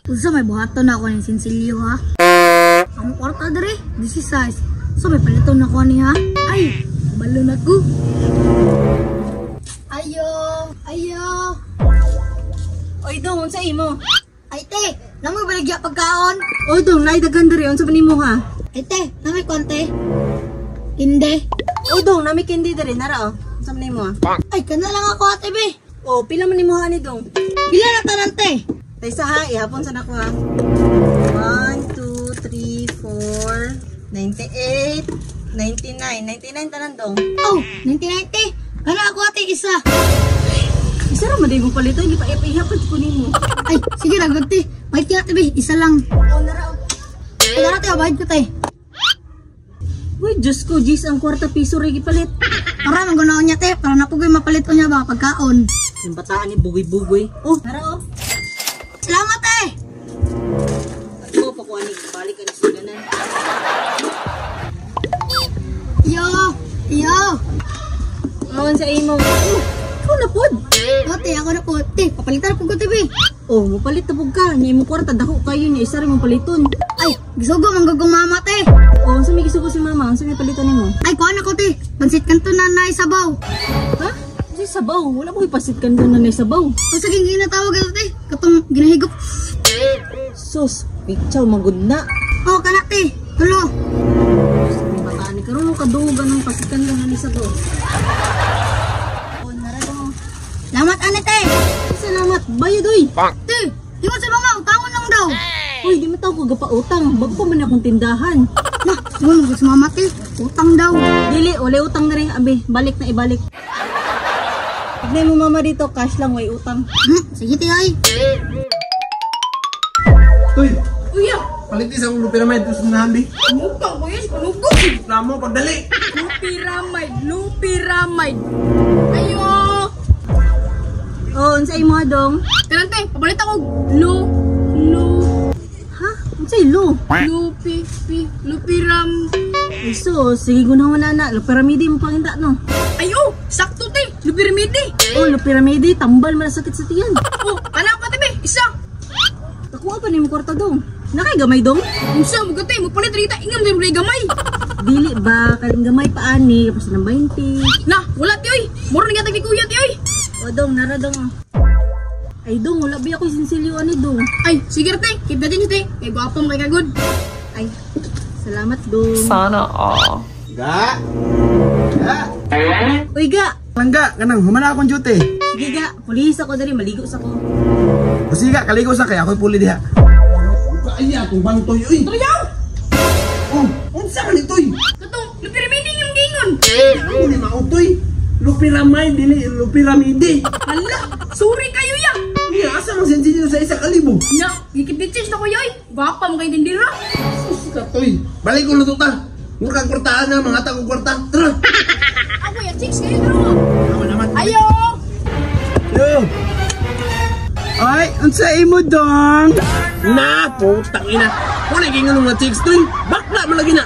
Unsa may buhaton na ako ning sinsilyo ha? Ang kwarta diri, this is size. So may paliton na ko ni ha? Ay, kabalo na ko. Ayo, ayo. Oy dong, unsa imo? Ay te, namoy baligya pagkaon. Oy dong, naay daghan diri, unsa man nimo ha? Ay te, namoy konti. Hindi. Oy dong, nami candy diri nara oh. Unsa man nimo ha? Ay, kana lang ako ate be. Oh, pila man nimo ha ni dong? Pila na tanan te? Taysa ha, ihapon sa nako ha. 1, 2, 3, 4, 98, 99. 99 tanan dong. Oh, 99 te. Kana ako ate isa. Isa ra man mo palito, hindi pa ihapon ko nimo. Ay, sige ra gud te. Bayad ka ate be, isa lang. Oh, nara oh. Ay, nara te, bayad ko te. Uy, Diyos ko, Jis, ang kwarta piso rin gipalit. Para manggunaon niya te, para napugoy mapalit ko niya ba pagkaon. Yung bataan ni bugoy-bugoy. Oh, nara oh. Salamat te. Ako, pakuha ni, balik ka ni suganan. Iyo, iyo. Awan sa imo. Oh, ikaw na pod. Ate, ako na po. Te, papalitan po ko te be. Oh, mapalit na pud ka. Nya imong kwarta dako kayo nya isa ra mong paliton. Ay, gisugo man gugong mama te. Oh, unsa may gisugo si mama? Unsa may paliton nimo? Ay, kuha na ko te. Pansit kanto na naay sabaw. Ha? Unsa sabaw? Wala mo ipasit kanto na naay sabaw. Unsa ging ginatawag ato te? Katong ginahigop. Sus, picture magud na. Oh, kana te. Tulo. May bataan ni karon kadungog anong pasit kanto na naay sabaw. Oh, nara dong. Salamat ani te. Salamat. Bayad oy. Te, ingon sa mama, utangon lang daw. Uy, di man taw ko gapautang. Bago pa man akong tindahan. Nah, ingon mo sa mama te. Utang daw. Dili, wala utang na rin. Abi, balik na ibalik. Tignan mo mama dito, cash lang, way utang. Sige te ay. Tuy, Uya, palit sa akong lupiramide sa nahambi. mukha ko yun, panugo. Ramo, pagdali. Lupiramide, lupiramide. Ayo! Oh, unsa imo dong? Tanan te, papalit ako. Lu, lu, Ha? Unsay lo? lupi, pi, lupiram. Ay so, sige gunahon na na. Lupiramide mo panginta no. Ayo, sakto te, lupiramide. Oh, lupiramide, tambal man ang sakit sa tiyan. Oh, anak ka te be, isa. Nakuha pa nimo kwarta dong. Nakay gamay dong? Unsa mo te, magpalit rita, ingam din mo gamay. Dili ba kaling gamay pa ani kapos ng 20. Na, wala te oy. Mura na gatag ni kuya te oy. O dong, nara dong. Oh. Ay dong, wala ba ako sinsilyo ani dong. Ay, sige te, keep na din te. Kay gwapo mo kay kagod. Ay, salamat dong. Sana all. Ga. Ga. Uy ga, Langga, kanang humana akong duty. sige ga, pulis ako diri, maligo sa ko. O sige ga, kaligo sa kay ako'y puli diha. Ay, atong bantoy uy. Tuyaw! Oh, unsa man itoy? Katong lupiramide yung gingon. Ano ni mautoy? Lupiramide dili lupiramide. Hala, sorry kayo ya. Niya asa man sinsilyo sa 1,000? Na, gikip na ko yoy. Gwapa mo kay tindira. Sus ka toy. Balik ko luto ta. Mura kang kwartaan na, mga tao kwarta. Tara. Ako ya chicks kayo dalawa. Ako naman. Ayo! Yo. Ay, unsa imo dong? Na, putang ina. Wala gingon mga chicks toy. Bakla man lagi na.